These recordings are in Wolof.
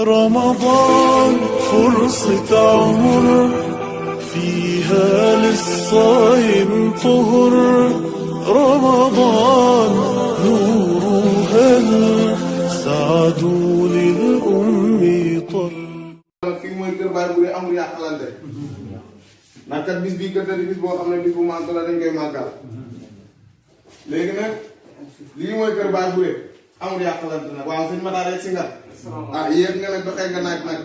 رمضان فرصة عمر فيها للصائم طهر رمضان نور هل سعد للأم طل fii mooy kër Baye Boury amul yàqalante ndax kat bis bii kat di bis boo xam ne bis bu màgg la dañ koy màggal léegi nag lii mooy kër Baye Boury amul yàqalante nag waaw sëñ Matar rek si nga yéeg nga nag doxee nga naaj nag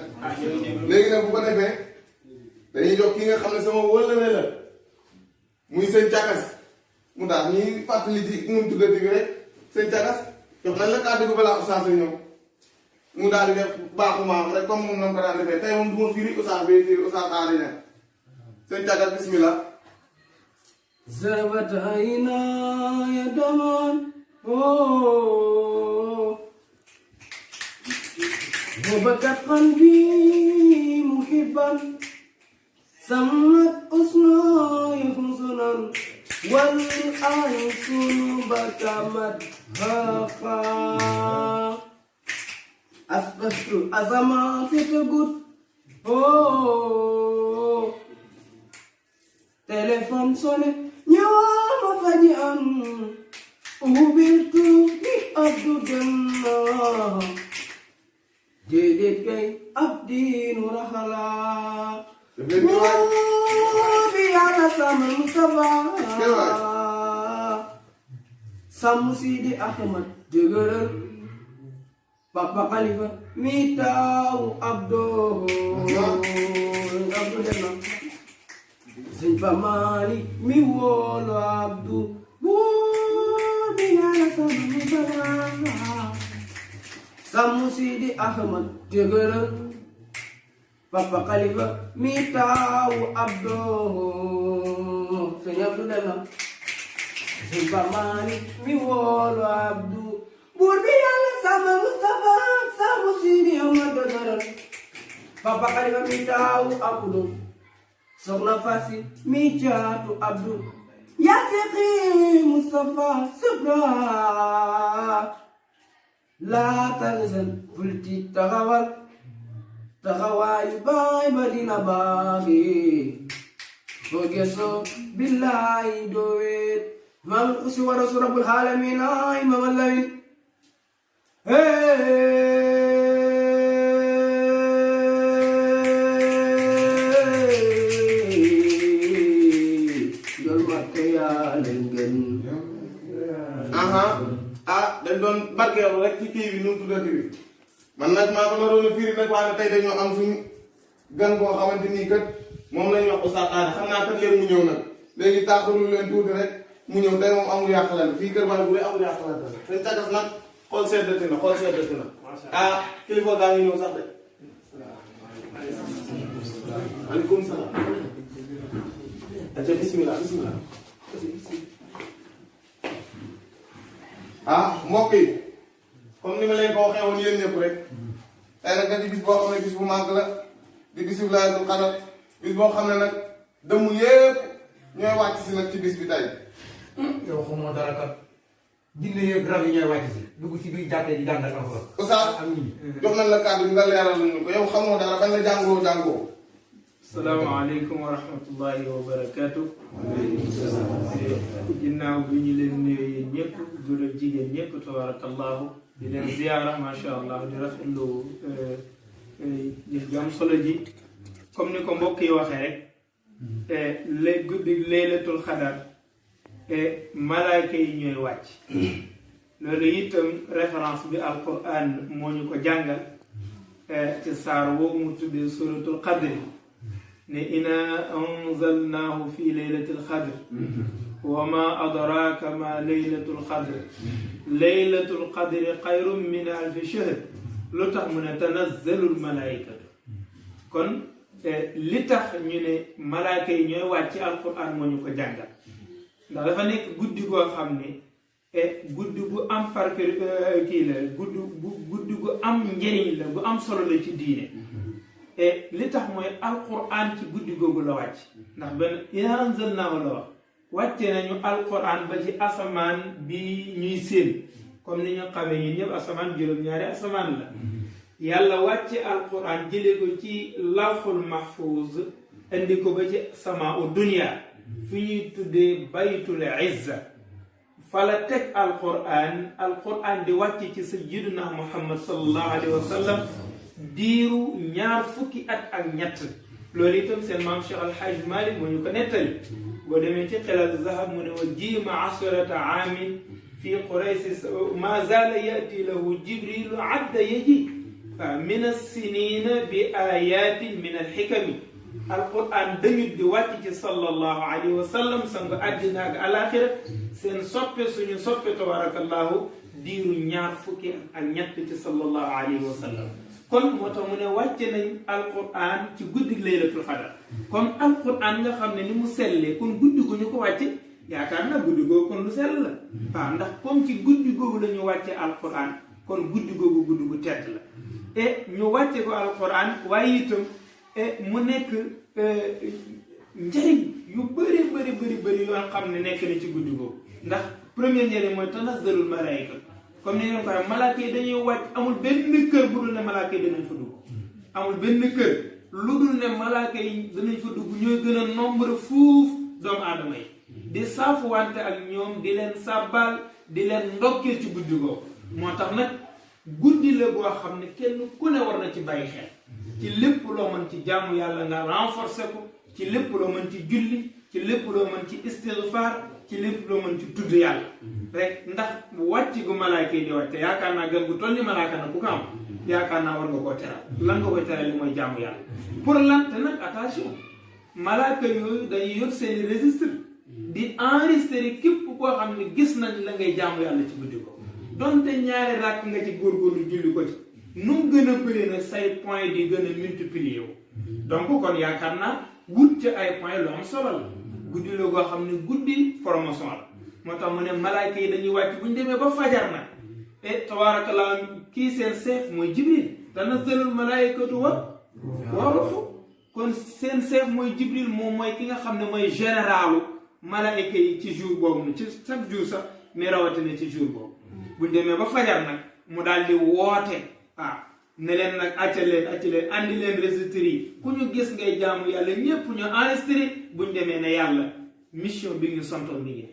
léegi nag bu ko defee dañuy jox ki nga xam ne sama wëllëre la muy sëñ Cakas mu daal ñuy fàttali ci nu mu tuddati bi rek sëñ Cakas jox nañ la kàddu gi balaa Oustaz ñëw mu daal di def baaxu maam rek comme moom na ko daan defee tey moom du ma firi Oustaz bay firi Oustaz aali ne sëñ Cakas bismillah زربت عيناي دمعا وبكت قلبي محبا سمت أذناي حزنا والأنس بكمت هاقا أصبحت أزمات تقول téléphone sonné ñëwama faji an ubbiltu di abdu dem na déedéet kay abdiinu raxala bi yàlla sama Mustafa sàmm Sidi Ahmad dëgëral Papa Khalifa mi taawu abdu dem na sëñ Ba Malick mi woolu abdu buur bi yàlla sama Mustafa sàmm Sidi Ahmad dëgëral Papa Khalifa mi taawu abdu sëñ Abdu dem na sëñ Ba Malick mi woolu abdu buur bi yàlla sama Mustafa sàmm Sidi Ahmad dëgëral Papa Khalifa mi taawu abdu soxna Fasi mi jaatu abdu yaa seqi Mustafa subra laa tanzan bul tiit taxawal taxawaayu baay ba dina baaxi soo gesoo billaahi doo weet maam usi wa rasul rabbul alamin ay mama lawin dañ doon barkeelu rek ci kii bi nu mu tuddati bi man nag maa ko naroon a firi nag waaye tey dañoo am suñu gan boo xamante nii kat moom la ñuy wax Oustaz Aada xam naa kat leen mu ñëw nag léegi taaxalu leen tuuti rek mu ñëw tey moom amul yàqalante fii kër Baye Boury amul yàqalante sëñ Cakas nag xool seddati na xool seddati na kilifa gaa ngi ñëw sax de aleykum salaam aca bismillah bismillah mbokk yi comme ni ma leen ko waxee woon yéen ñëpp rek tey nag di bis boo xam ne bis bu màgg la di bisu Laylatul Qadr bis boo xam ne nag dëmm yépp ñooy wàcc si nag ci bis bi tey. yow xamoo dara kat jinne yeeg rab yi ñooy wàcc si dugg ci biir jàkkee di jàngal alxuraan. Oustaz jox nañ la kàddu bi nga leeral ñu ko yow xamoo dara bañ la jàngoo. salaamaaleykum wa rahmatullahi wa barakaatu. ginnaaw bi ñu leen nuyoo yéen ñëpp góor ak jigéen ñëpp tabarakallahu di leen ziyaara macha allah di rafetlu jam solo ji comme ni ko mbokk yi waxee rek guddi laylatul xadar malaayka yi ñooy wàcc loolu itam référence bi alquran moo ñu ko jàngal ci saar woowu mu tuddee suratul qadri ne ina anzalnaahu fi laylatil qadr wa ma adraka ma laylatul qadr laylatul qadri xayrun min alfi shahr lu tax mu ne tanazzalul malaikatu kon li tax ñu ne malaaka yi ñooy wàcc alquran moo ñu ko jàngal ndax dafa nekk guddi goo xam ne guddi gu am kii la guddi gu am njëriñ la gu am solo la ci diine li tax mooy alquran ci guddi googu la wàcc ndax benn inaa anzalnaahu la wax wàcce nañu alquran ba ci asamaan bi ñuy séen comme ni ñu xamee ñun ñëpp asamaan juróom-ñaari asamaan la yàlla wàcce alquran jële ko ci lawxul mahfuz indi ko ba ci sama u dunia fi ñuy tuddee baytul izza fala teg alquran di wàcc ci sayyiduna muhammad sallallahu alayhi wa sallam diiru ñaar fukki at ak ñett loolu itam seen maam Cheikh Alhaaj Malik moo ñu ko nettali boo demee ci xilal zahab mu ne wa jiima asharata aamin fi quraysh ma zaala yati lahu jibrilu adda yaji min as-sinina bi ayatin min alxikami alquran dañu di wàcc ci sallallahu alayhi wa sallam sangu àddina ak alaxira seen soppe suñu soppe tabarakallahu diiru ñaar fukki ak ñett ci sallallahu alayhi wa sallam kon moo tax mu ne wàcce nañ alquran ci guddi laylatul xadar comme alquran nga xam ne ni mu sellee kon guddi gu ñu ko wàcce yaakaar na guddi googu kon lu sell la waaw ndax comme ci guddi googu la ñu wàcce alquran kon guddi googu guddi gu tedd la et ñu wàcce ko alquran waaye itam mu nekk njëriñ yu bëri bëri yoo xam ne nekk na ci guddi googu ndax premier njëriñ mooy tanazzalul malaayika comme ni ngeen ko waxee malaaka yi dañuy wàcc amul benn kër bu dul ne malaaka yi danañ fa dugg amul benn kër lu dul ne malaaka yi danañ fa dugg ñooy gën a nombre fuuf doomu aadama yi di saafuwante ak ñoom di leen sàbbaal di leen ndokkeel ci guddi googu moo tax nag guddi la boo xam ne kenn ku ne war na ci bàyyi xel ci lépp loo mën ci jaamu yàlla nga renforcer ko ci lépp loo mën ci julli ci lépp loo mën ci istighfar ci lépp loo mën ci tudd yàlla rek ndax wàcc gu malaaka yi di wàcc yaakaar naa gan gu toll ni malaaka na ku ko am yaakaar naa war nga koo teral lan nga koy teral li mooy jaamu yàlla pour lan te nag attention malaaka yooyu dañuy yor seeni registre di enregistrer képp koo xam ne gis nañ la ngay jaamu yàlla ci guddi ko donte ñaari ràkk nga ci góorgóorlu julli ko ci nu mu gën a bëri nag say point di gën a multiplier wu donc kon yaakaar naa wut ci ay point lu am solo la guddi la goo xam ne guddi promotion la moo tax mu ne malaayka yi dañuy wàcc bu ñu demee ba fajar nag et tabaarakallah kii seen chef mooy jibril tanazzalul malaayikatu wa ruuhu kon seen chef mooy jibril moom mooy ki nga xam ne mooy généralu malaayka yi ci jour boobu na ci chaque jour sax mais rawatina ci jour boobu bu ñu demee ba fajar nag mu daal di woote ne leen nag acca leen andi leen registre yi ku ñu gis ngay jaamu yàlla ñépp ñu enregistré buñ demee ne yàlla mission bi ñu santoon mi ngi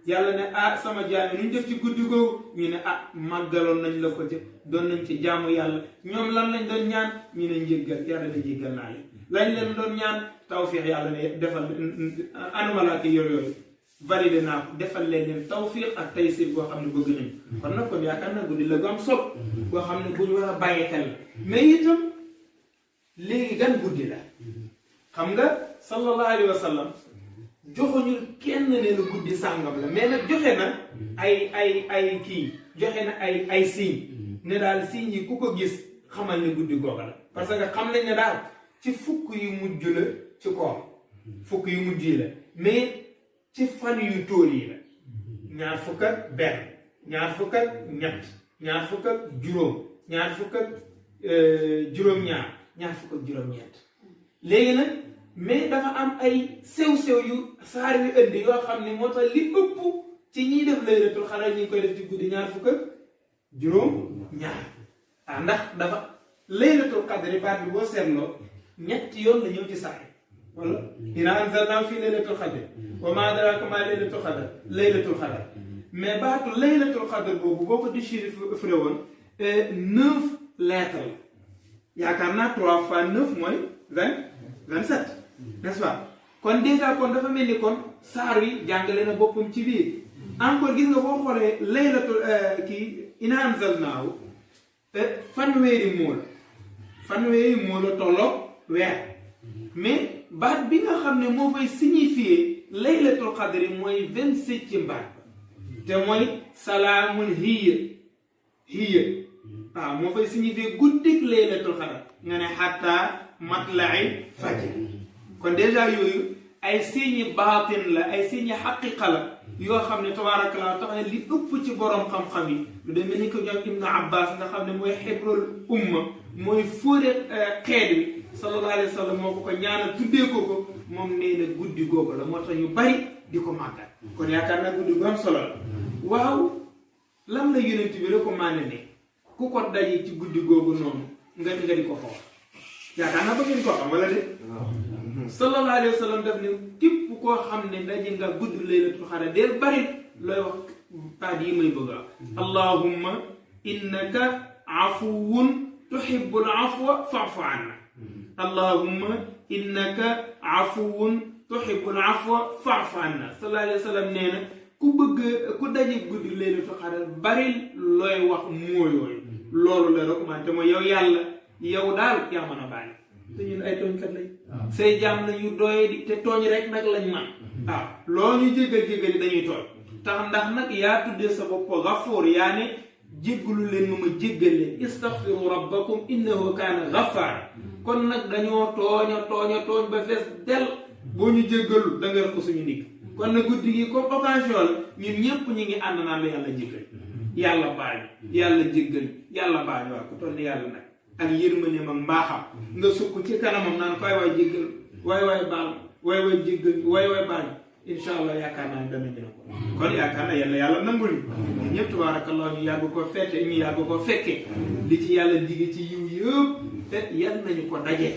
yàlla ne sama jaam yi nu ñu def ci guddi googu ñu ne màggaloon nañ la ko ci doon nañ ci jaamu yàlla ñoom lan lañ doon ñaan ñu ne njéggal yàlla ne jéggal naa leen lañ leen doon ñaan tawfiix yàlla ne defal anumalaaki yooyu validé naa ko defal leen tawfiq ak taysir boo xam ne bëgg nañu kon nag kon yaakaar naa guddi la gu am solo boo xam ne bu ñu war a bàyyi xel la mais itam léegi gan guddi la xam nga sallallahu alayhi wa sallam joxuñu kenn ne la guddi sàngam la mais nag joxe na ay kii joxe na ay signe ne daal signe yi ku ko gis xamal ne guddi googa la parce que xam nañ ne daal ci fukk yu mujj la ci koor fukk yu mujj yi la mais ci fan yu tóor yi la ñaar fukk ak benn ñaar fukk ak ñett ñaar fukk ak juróom ñaar fukk ak juróom-ñaar ñaar fukk ak juróom-ñett léegi nag mais dafa am ay sew-sew yu saar yu indi yoo xam ne moo tax li ëpp ci ñiy def laylatul xadar ñi ngi koy def ci guddi ñaar fukk ak juróom-ñaar ndax dafa laylatul xadar baat bi boo seetloo ñetti yoon la ñëw ci saar wala inaa anzalnaahu fii laylatul xadr wa maa adraaka maa laylatul xadr mais baatu laylatul xadr boobu boo ko déchiffré woon 9 lettres la yaakaar naa 3 fois 9 mooy 27 n'est-ce pas kon déjà kon dafa mel ni kon saar wi jàngale na boppam ci biir encore gis nga boo xoolee laylatul inaa anzalnaahu fanweeri moo la tolloo weer mais baat bi nga xam ne moo fay signifier laylatul qadri mooy 27 baat te mooy salaamun hiya moo fay signifier guddik laylatul qadr nga ne xataa matla'i fajr kon déjà yooyu ay signes baatin la ay signes xaqiqa la yoo xam ne tabaarakallah tax na li ëpp ci borom xam-xam yi lu demee ni ko ñoom Ibnu Abbas nga xam ne mooy xibrul umma mooy fóore xeet wi sallallahu alayhi wa sallam moo ko ñaanal tuddee ko moom nee na guddi googu la moo tax ñu bari di ko màggal kon yaakaar naa guddi gu am solo la waaw lan la yonent bi recommandé ne ku ko daje ci guddi googu noonu nga di ko xool yaakaar naa bëgg ngeen ko xam wala de sallallahu alayhi wa sallam daf ne képp koo xam ne daje nga guddi laylatul xadar del bari looy wax baat yi may bëgg a allahumma innaka afuwun tuhibbul afwa fa'fu anna allahumma innaka afuwun tuhibbul afwa fa'fu anna sallallahu alayhi wa sallam nee na ku daje guddi laylatul xadar bari looy wax mooyooyu loolu la recommandé mooy yow yàlla yow daal yaa mën a bàyyi te ñun ay tooñkat lañ say jaam la yu doye di te tooñ rek nag lañ man waaw loo ñu jéggal dañuy tooñ tax ndax nag yaa tuddee sa bopp gafuur yaa ne jéggalu leen ma jéggal leen istaghfiru rabbakum innahu kaana ghaffara kon nag dañoo tooñ ba fees del boo ñu jéggalu da nga rek ko suñu ndigg kon nag guddi gi comme occasion la ñun ñëpp ñu ngi ànd naan la yàlla jéggal yàlla baal yàlla jéggal yàlla baal waaw ko toll ni yàlla nag ak yërmandeem ak mbaaxam nga sukk ci kanamam naan ko waay jéggal waay baal waay jéggal waay baal incha allah yaakaar naa ne dana dina ko kon yaakaar naa yàlla nangul ñu ñëpp tabaarakallah ñu yàgg ko fette ñu yàgg ko fekke li ci yàlla digg ci yiw yëpp te yal nañu ko daje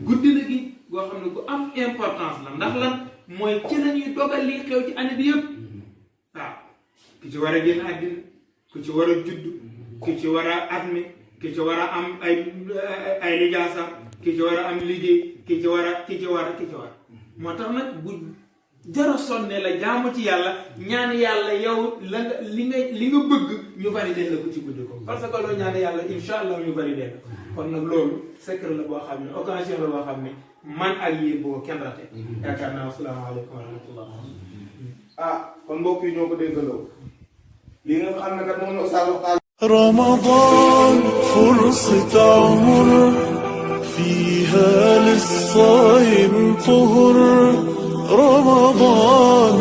guddi la gi goo xam ne gu am importance la ndax lan mooy ci la ñuy dogal li xew ci année bi yëpp waaw ki ci war a génn àddina ku ci war a judd ku ci war a admi ki ci war a am ay lijaasa ki ci war a am liggéey ki ci war moo tax nag bu jara sonne la jaamu ci yàlla ñaan yàlla yow li nga bëgg ñu validé la ko ci guddi ko parce que loo ñaan yàlla insha allah ñu validé la kon nag loolu secret la boo xam ne occasion la boo xam ne man ak yéen boo kenn rate yaakaar naa asalaamaaleykum wa rahmatullah kon mbokk yi ñoo ko déggandoo li nga xam ne kat moom la Oustaz waxtaan رمضان فرصة عمر فيها للصائم طهر رمضان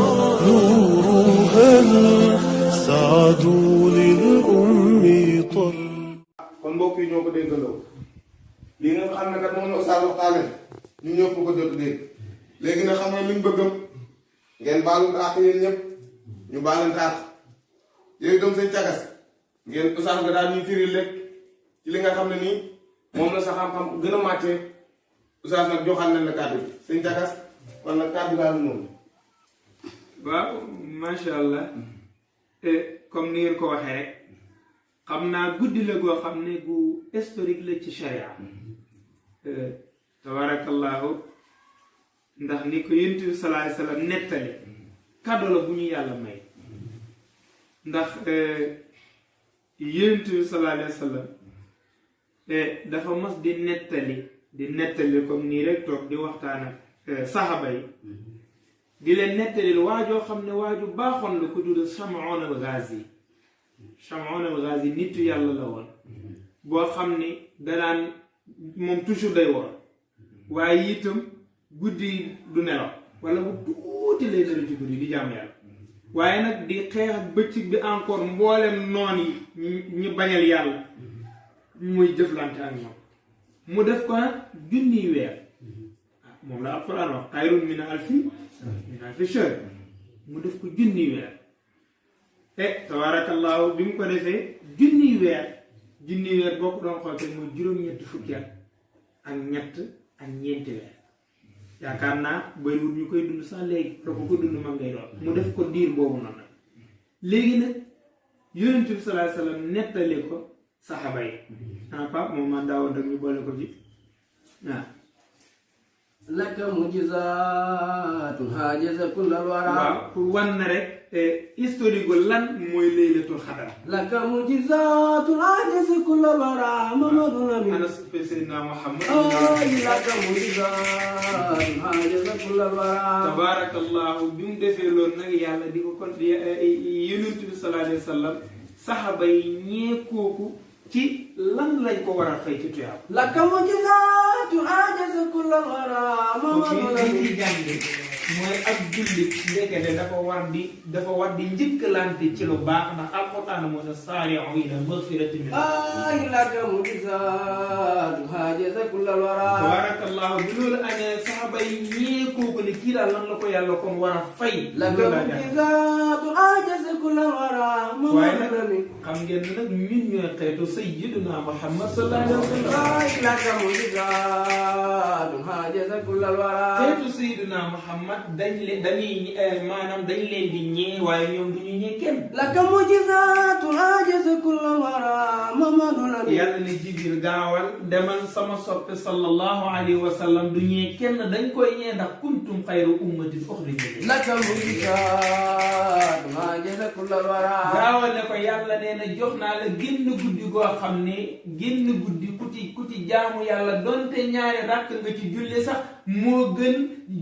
نور هل سعد للأم طر kon mbokk yi ñoo ko déggandoo li nga xam ne kat moom la Oustaz waxtaane ñu ñëpp ko jot dégg léegi nag xam nga liñ bëggam ngeen baalu àq yéen ñëpp ñu baalante àq yooyu doom seen cagas ngeen Oustaz nga daal ñuy firil rek ci li nga xam ne nii moom la sa xam-xam gën a màccee Oustaz nag joxal nañ la kàddu bi seen cagas kon nag kàddu daal moom waaw macha allah comme ni ngeen ko waxee rek xam naa guddi la goo xam ne gu historique la ci sharia tabarakallahu ndax ni ko yonent bi sallallahu alayhi wasallam nettali kàddu la bu ñu yàlla may ndax yonent bi sallallahu alayhi wasallam dafa mas di nettali comme nii rek toog di waxtaan ak saxaba yi di leen nettali waajoo xam ne waaju baaxoon la ko tudd Sham'un al-Ghazi nitu yàlla la woon boo xam ni danaan moom toujours day woor waaye itam guddi du nelaw wala bu tuuti lay dara ci guddi di jaam yàlla waaye nag di xeex bëccëg bi encore mboolem noon yi ñu bañal yàlla muy jëflante ak ñoom mu def ko nag junniy weer moom la alquran wax xayrun min alfi shahr mu def ko junniy weer tabarakallahu bi mu ko defee junniy weer boo ko doon xool te mooy juróom-ñetti fukki at ak ñett ak ñeenti weer yaakaar naa bëriwul ñu koy dund sax léegi te ko dund ma ngay doon mu def ko diir boobu noonu léegi nag yonent bi sallallahu alayhi wasallam nettali ko saxaba yi pap moom man daawoon rek ñu boole ko ci waaw laka mujizaatun haajaza kullal waraa waaw pour wan na rek historique gu lan mooy laylatul xadar laka mujizaatun haajaza kullal waraa Mamadou Lamine ana Seydina Muhammad laka mujizaatun haajaza kullal waraa tabarakallahu bi mu defee loolu nag yàlla di ko kon yonent bi sallallahu alayhi wa sallam saxaba yi ñee kooku ci lan lañ ko war a fay ci tuyaab laka mujizaatun haajaza kullal waraa Mamadou Lamine jàngi mooy ak jullit ndekete dafa war di njëkkalante ci lu baax ndax alquran moo ne saari'u ila magfiratin min laka mujizaatun haajaza kullal waraa tabarakallahu bi loolu amee saxaba yi ñee kooku ne kii daal lan la ko yàlla kon war a fay laka mujizaatun haajaza kullal waraa waaye nag xam xam ngeen ne nag ñun ñooy xeetu sayyiduna Muhammad sallallahu alayhi wa sallam. لك معجزات حاجز كل الورى. xeetu sayyiduna Muhammad dañuy maanaam dañ leen di ñee waaye ñoom du ñu ñee kenn. لك معجزات حاجز كل الورى محمد الأمين. yàlla ne Jibril gaawal demal sama soppe sallallahu alayhi wa sallam du ñee kenn dañ koy ñee ndax kuntum xayru ummatin uxrijat. لك معجزات حاجز كل الورى. gaawal ne ko yàlla nee na jox naa la génn guddi goo xam ne génn guddi ku ci jaamu yàlla donte ñaari rakk nga ci julli sax moo gën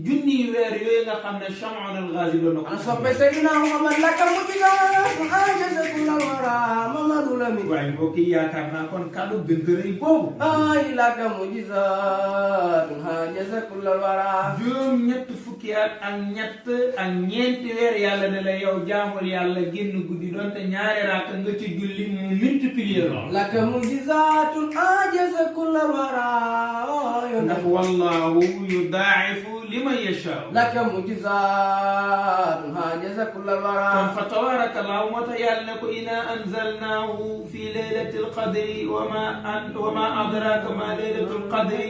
junni weer yooyu nga xam ne Cham'an al-Ghazi doon na ko. أنا صبي سيدنا محمد لك معجزات حاجز كل الورى محمد الأمين. waaye mbokk yi yaakaar naa kon kàddu gën a rëy boobu. أي لك معجزات حاجز كل الورى. juróom ñett fukki at ak ñett ak ñeenti weer yàlla ne la yow jaamul yàlla génn guddi donte ñaari rakk nga ci julli mu multiplier lool. لك معجزات حاجز كل الورى. ndax wallahu yudaa'ifu liman yashaa. لك معجزات حاجز كل الورى. kon fa tabarakallahu moo tax yàlla ne ko inna anzalnaahu fi laylatil qadri wa ma adraaka ma laylatul qadri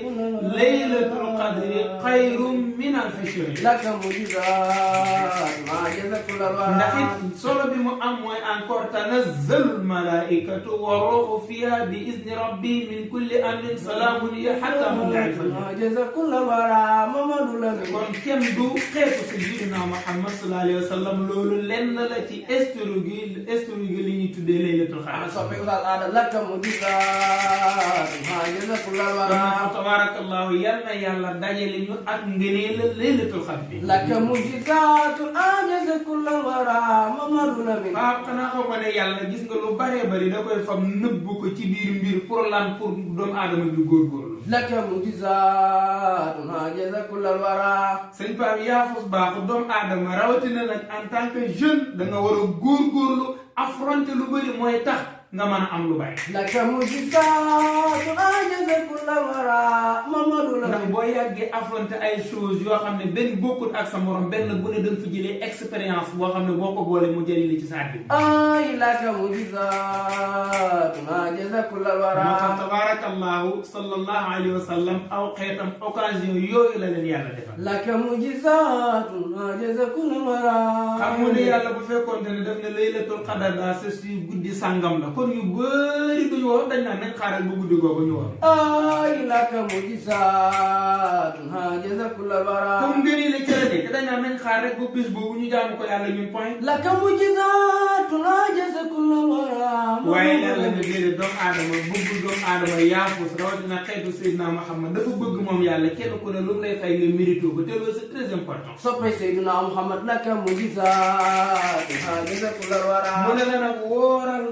laylatul qadri xayrun min alfi shahr. لك معجزات حاجز كل الورى. ndax it solo bi mu am mooy encore tanazzalul malaa'ikatu wa ruuhu fiha bi izni rabbi min kulli amrin salaamun hiya hatta matla'il fajr. حاجز كل الورى محمد الأمين. kon kenn du xeetu sayyidina Muhammad sallallahu alayhi wa sallam loolu lenn la ci histoire gi li ñuy tuddee laylatul أنا qadr. صبي هذا لك معجزات حاجز كل الورى. kon tabarakallahu yal na yàlla dajale ñu ak ngëneelal laylatul qadr bi. لك معجزات حاجز كل الورى محمد الأمين. waaw xanaa xam nga ne yàlla gis nga lu baree bari da koy fam nëbb ko ci biir mbir pour lan pour doomu aadama bi góorgóorlu. لك معجزات حاجز كل الورى. sëñ Pape yaafus baaxu doomu aadama rawatina nag en tant que jeune da nga war a góorgóorlu affronter lu bëri mooy tax nga mën a am lu bari. لك معجزات حاجز كل الورى محمد ndax الأمين. boo yàggee affronter ay choses yoo xam ne benn bokkut ak sa morom benn bu ne da nga fi jëlee expérience boo xam ne boo ko boolee mu jëriñ la ci sa àddina. أي لك معجزات حاجز كل الورى. moo tax tabarakallahu sallallahu alayhi wa sallam aw xeetam occasion yooyu la leen yàlla defal. لك معجزات حاجز كل الورى. xam nga ne yàlla bu fekkoon ne def na laylatul qadar daa sa si guddi sàngam la kon yu bëri duñu woon dañ naan nañ xaaral ba guddi googu ñu woon. أي لك معجزات حاجز كل الورى. comme ngënee la ca la nekk dañ naan nañ xaar rek ba bés boobu ñu jaamu ko yàlla ñun point. لك معجزات حاجز كل الورى. waaye yàlla nga déedéet doomu aadama bëggul doomu aadama yaafus rawatina xeetu Seydina Muhammad dafa bëgg moom yàlla kenn ku ne lu mu lay fay nga mérito ko te loolu c'est très important. صبي سيدنا محمد لك معجزات حاجز كل الورى. mu ne la nag wóoral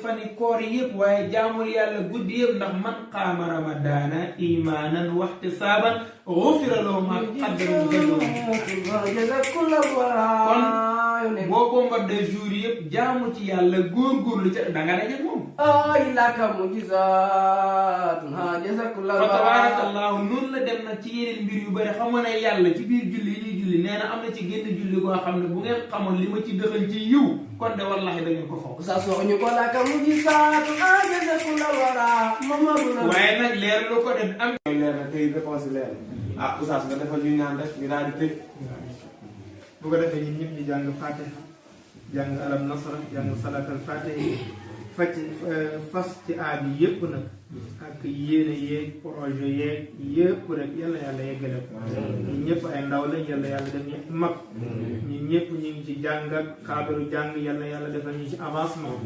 fani koor yëpp waaye jaamul yàlla guddi yëpp ndax man qaama ramadaana imaanan waxtisaaban gufira lahu maa qaddama min dhanbihi. حاجز كل الورى. kon boo bombardé jour yëpp jaamu ci yàlla góorgóorlu ca da nga daje moom. أي لك معجزات حاجز كل fa الورى. tabarakallahu noonu la dem nag ci yeneen mbir yu bëri xamoon ne yàlla ci biir julli yi ñuy julli nee na am na ci génn julli goo xam ne bu ngeen xamoon li ma ci dëxal ci yiw kon de wallahi da ngeen ko foog. سأسوعني لك معجزات حاجز كل الورى محمد الأمين. waaye nag leer lu ko def am. leer na tey réponse leer na ah oustaz nga defal ñu ñaan rek ñu daal di tëj. bu ko defee ñun ñëpp ñu jàng fatiha jàng alam nasra jàng salatal fatiha fas ci aad yi yëpp nag ak yéene yeeg projet yeeg yëpp rek yàlla yàlla yeggale ko ñun ñëpp ay ndaw lañ yàlla yàlla def ñu mag ñun ñëpp ñu ngi ci jàng ak cadre jàng yàlla yàlla defal ñu ci avancement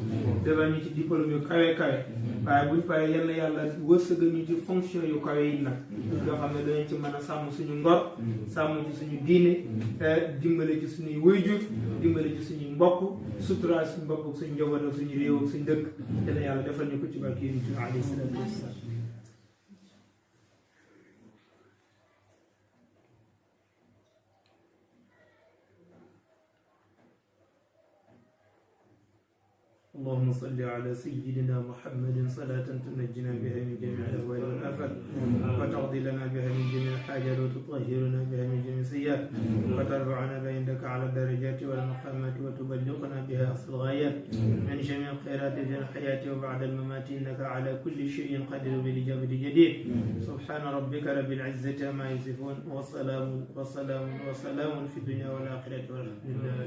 defal ñu ci diplôme yu kawe kawe waaye buñ paree yàlla yàlla wërsëgal ñu ci fonction yu kawe yi nag yoo xam ne danañ ci mën a sàmm suñu ngor sàmm ci suñu diine dimbale ci suñuy wayjur dimbale ci suñuy mbokk suturaal suñu mbokk ak suñu njaboot ak suñu réew ak suñu dëkk yàlla yàlla defal ñu ko ci barke Yonent bi alayhi salaatu wassalaam. اللهم صل على سيدنا محمد صلاة تنجينا بها من جميع الأهوال والآفات وتقضي لنا بها من جميع الحاجات وتطهرنا بها من جميع السيئات وترفعنا بها عندك على الدرجات والمقامات وتبلغنا بها أصل الغايات من جميع الخيرات في الحياة وبعد الممات إنك على كل شيء قدير بالإجابة جديد سبحان ربك رب العزة عما يصفون وسلام في الدنيا والآخرة والحمد لله.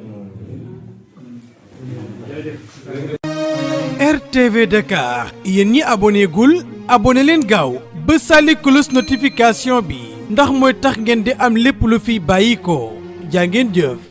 RTV Dakar yéen ñi abonné gul abonné leen gaaw ba sali cloche notification bi ndax mooy tax ngeen di am lépp lu fi bàyyi ko jaa ngeen jëf.